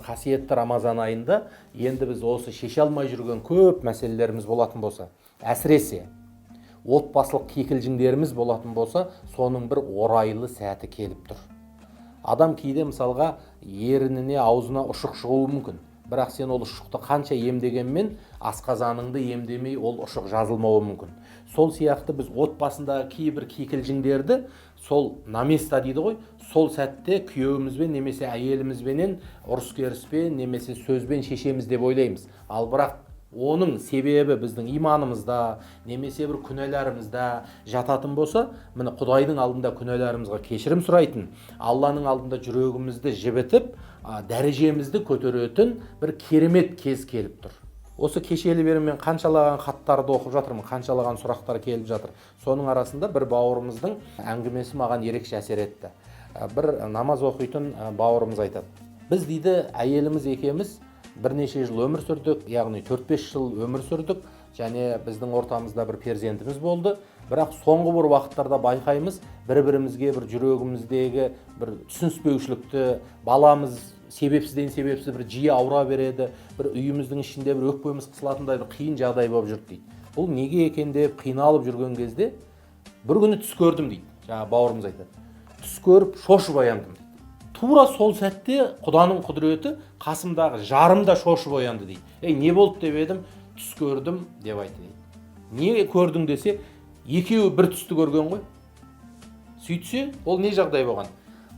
Қасиетті Рамазан айында енді біз осы шеше алмай жүрген көп мәселелеріміз болатын болса, әсіресе отбасылық кикілжіңдеріміз болатын болса, соның бір орайлы сәті келіп тұр. Адам кейде, мысалға, ерініне, аузына ұшық шығуы мүмкін, бірақ сен ол ұшықты қанша емдегенмен, асқазаныңды емдемей, ол ұшық жазылмауы мүмкін. Сол сияқты біз отбасындағы кейбір кикілжіңдерді сол на место дейді ғой, сол сәтте күйеуімізбен немесе әйелімізбенен ұрыс керіспен немесе сөзбен шешеміз деп ойлаймыз. Ал бірақ оның себебі біздің иманымызда немесе бір күнәларымызда жататын болса, міне, Құдайдың алдында күнәларымызға кешірім сұрайтын, Алланың алдында жүрегімізді жібітіп, дәрежемізді көтеретін бір керемет кез келіп тұр. Осы кешелі бері мен қаншалаған хаттарды оқып жатырмын, қаншалаған сұрақтар келіп жатыр. Соның арасында бір бауырымыздың әңгімесі маған ерекше әсер етті. Бір намаз оқитын бауырымыз айтады: «Біз, – дейді, – әйеліміз екеуміз бірнеше жыл өмір сүрдік, яғни 4-5 жыл өмір сүрдік және біздің ортамызда бір перзентіміз болды. Бірақ соңғы бір уақыттарда байқаймыз бір бірімізге бір жүрегіміздегі бір түсініспеушілікті. Баламыз себепсізден себепсіз бір жиі ауыра береді, бір үйіміздің ішінде бір өкпеміз қысылатындай бір қиын жағдай болып жүрді», – дейді. «Бұл неге екен деп қиналып жүрген кезде бір күні түс көрдім», – дейді. Жаңағы бауырымыз айтады: «Түс көріп, шошып ояндым», – дейді. «Тура сол сәтте, Құданың құдіреті, қасымдағы жарым да шошып оянды», – дейді. «Ей, не болды?» – деп едім, «Түс көрдім», – деп айтты дейді. «Не көрдің?» – десе, екеуі бір түсті көрген ғой. Сөйтсе, ол не жағдай болған?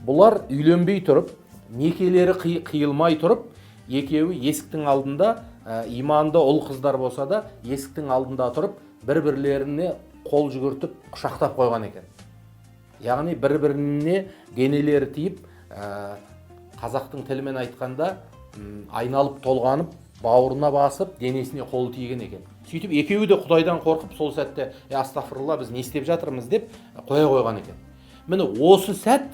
Бұлар үйленбей тұрып, некелері қиылмай тұрып, екеуі есіктің алдында, иманды ұл қыздар болса да, есіктің алдында тұрып, бір бірлеріне қол жүгіртіп, құшақтап қойған екен. Яғни бір біріне денелері тиіп, қазақтың тілімен айтқанда, айналып толғанып, бауырына басып, денесіне қолы тиген екен. Сөйтіп екеуі де Құдайдан қорқып, сол сәтте: «Е, астағфирулла, біз не істеп жатырмыз?» – деп қоя қойған екен. Міне, осы сәт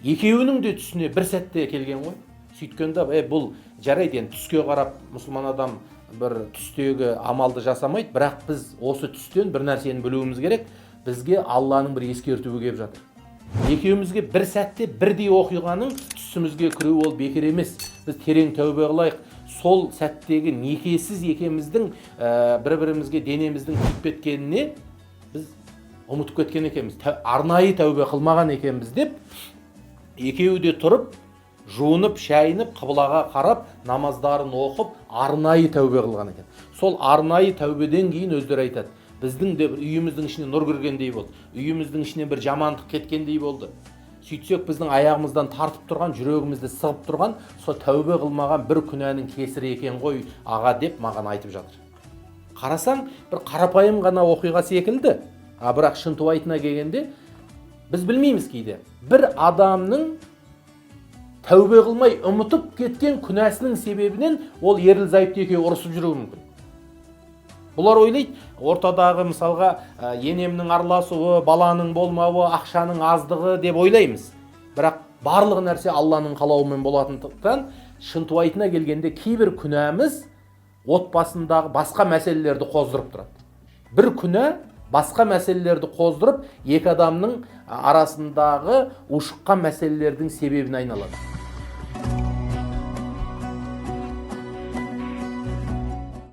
екеуінің де түсіне бір сәтте келген ғой. Сөйткенде, е, бұл жарайды, енді түске қарап мұсылман адам бір түстегі амалды жасамайды, бірақ біз осы түстен бір нәрсені білуіміз керек: бізге Алланың бір ескертуі келіп жатыр. Екеумізге бір сәтте бірдей оқиғаның түсімізге кіруі, ол бекер емес. Біз терең тәубе қылайық. Сол сәттегі некесіз екеуміздің бір бірімізге денеміздің тиіп кеткеніне біз ұмытып кеткен екенбіз, арнайы тәубе қылмаған екенбіз деп, екеуі де тұрып, жуынып шайынып, қыблаға қарап, намаздарын оқып, арнайы тәубе қылған екен. Сол арнайы тәубеден кейін өздері айтады: «Біздің де бір үйіміздің ішіне нұр кіргендей болды, үйіміздің ішіне бір жамандық кеткендей болды. Сөйтсек, біздің аяғымыздан тартып тұрған, жүрегімізді сығып тұрған сол тәубе қылмаған бір күнәнің кесірі екен ғой, аға», – деп маған айтып жатыр. Қарасаң, бір қарапайым ғана оқиға секілді, а бірақ шынтуайтына келгенде, біз білмейміз, кейде бір адамның тәубе қылмай ұмытып кеткен күнәсінің себебінен ол ерлі зайыпты екеуі ұрысып жүруі мүмкін. Бұлар ойлайды, ортадағы, мысалға, енемнің араласуы, баланың болмауы, ақшаның аздығы деп ойлаймыз. Бірақ барлық нәрсе Алланың қалауымен болатындықтан, шынтуайтына келгенде, кейбір күнәміз отбасындағы басқа мәселелерді қоздырып тұрады. Бір күнә басқа мәселелерді қоздырып, екі адамның арасындағы ушыққан мәселелердің себебіне айналады.